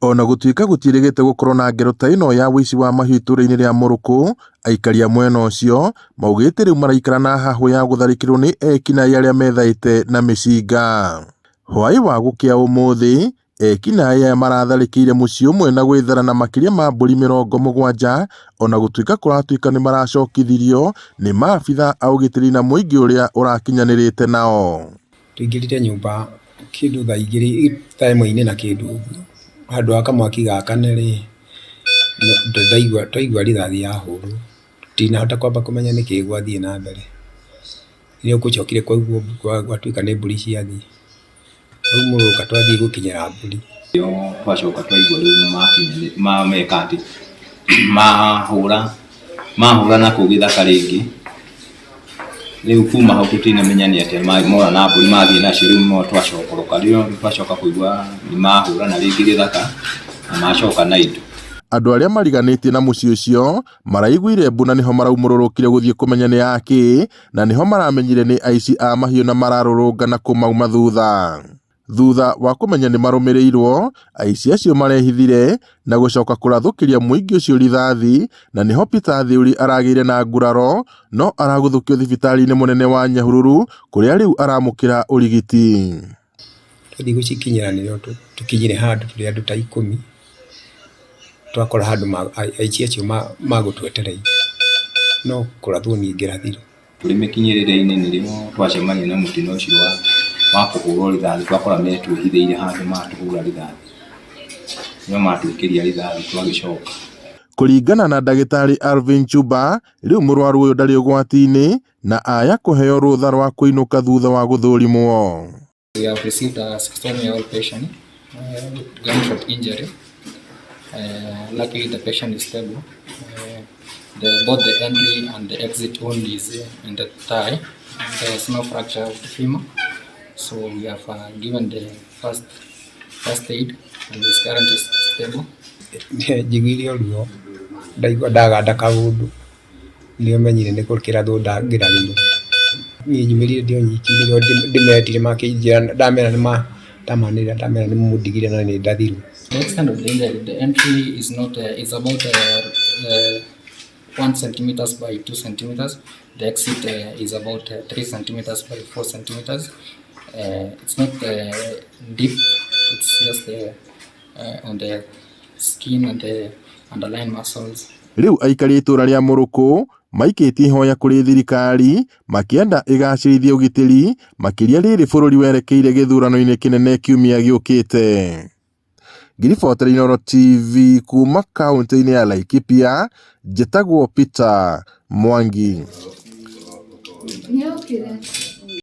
Ona gũtuĩka gũtiĩrĩgĩte gũkorwo na ngero ta ĩno ya ũici wa mahiũ itũra-inĩ rĩa Mũrũkũ, aikari a mwena ũcio maugĩte rĩu maraikara na hahũ ya gũtharĩkĩrwo nĩ ekinaĩ arĩa methaĩte na mĩcinga. Hwaĩ wa gũkĩa ũmũthĩ, ekinaĩ aya maratharĩkĩire mũciĩ ũmwe na gwĩthara na makĩria ma mbũri 70 ona gũtuĩka kũratuĩka nĩ maracokithirio nĩ maabitha a ũgitĩri na mũingĩ ũrĩa ũrakinyanĩrĩte nao. Twaingĩrire nyũmba kĩndũ thaa igĩrĩ, thaa ĩmwe-inĩ na kĩndũ ũguo, handũ ha kamwaki gakane rĩ, twaigua rithathi yahũrwo, tũtinahota kwamba kũmenya nĩkĩĩ gwathiĩ na mbere, nĩrĩo gũcokire kwaiguo gwatuĩka nĩ mbũri ciathiĩ, twaumũrũka twathiĩ gũkinyĩra mbũri. Twacoka twaigua rĩu mameka atĩ, mahũra mahũra nakũu gĩthaka rĩngĩ, rĩu kuma hau tũtinamenya nĩ atĩa mora na mbũri mathiĩ nacio rĩu no twacokoroka, rĩu twacoka kũigua nĩ mahũrana rĩngĩ gĩthaka na macoka na indo. Andũ arĩa mariganĩtie na mũciĩ ũcio maraiguire mbu na nĩho maraumũrũrũkire gũthiĩ kũmenya nĩ akĩ na nĩho maramenyire nĩ aici a mahiũ na mararũrũngana kũmauma thutha. Thutha wa kũmenya nĩ marũmĩrĩirwo, aici acio marehithire na gũcoka kũrathũkĩria mũingĩ ũcio rithathi na nĩho Peter Theuri aragĩire na nguraro no araguthũkio thibitarĩ-inĩ mũnene wa Nyahururu kũrĩa rĩu aramũkĩra ũrigiti. Twathiĩ gũcikinyĩra nĩrĩo tũkinyire handũ tũrĩ andũ ta 10, twakora handũ aici acio magũtwetereire, no kũrathwo niĩ ngĩrathirwo. Tũrĩ mĩkinyĩrĩre-inĩ nĩrĩo twacemania na mũtino ũcio wa kũhũrwo rithathi, twakora metwĩhithĩire handũ matũhũra rithathi, nĩo matũikĩria rithathi twagĩcoka. Kũringana na ndagĩtarĩ Alvin Chuba, rĩu mũrwaru ũyũ ndarĩ ũgwati-inĩ na aya kũheo rũtha rwa kũinũka thutha wa gũthũrimwo. We have received a 61-year-old patient with gunshot injury. Luckily, the patient is stable. Both the entry and the exit wound is in the thigh. There is no fracture of the femur. So we have given the first aid and is currently stable. Njiguire ruo ndaigua ndaganda kaũndũ nĩrĩo menyire nĩ gũkĩrathwo ndangĩrathirwo. Niĩ nyumĩrire ndĩ o nyiki nĩrĩo ndĩmetire makĩnjĩra ndamera ndamanĩrĩra ndamera nĩ mũndigire na nĩ ndathirwo. The extent of the injury, the entry is not is about 1 centimeters by 2 centimeters. The exit is about 3 centimeters by 4 centimeters. It's not deep. It's just on the skin and the underlying muscles. Rĩu aikari a itũra rĩa Mũrũkũ maikĩtie ihoya kũrĩ thirikari makĩenda ĩgacĩrithie ũgitĩri makĩria rĩrĩ bũrũri werekeire gĩthurano-inĩ kĩnene kiumia gĩũkĩte. Ngĩribotera Inooro TV kuma kaũntĩ-inĩ ya Laikipia, njĩtagwo Peter Mwangi. Nĩokire.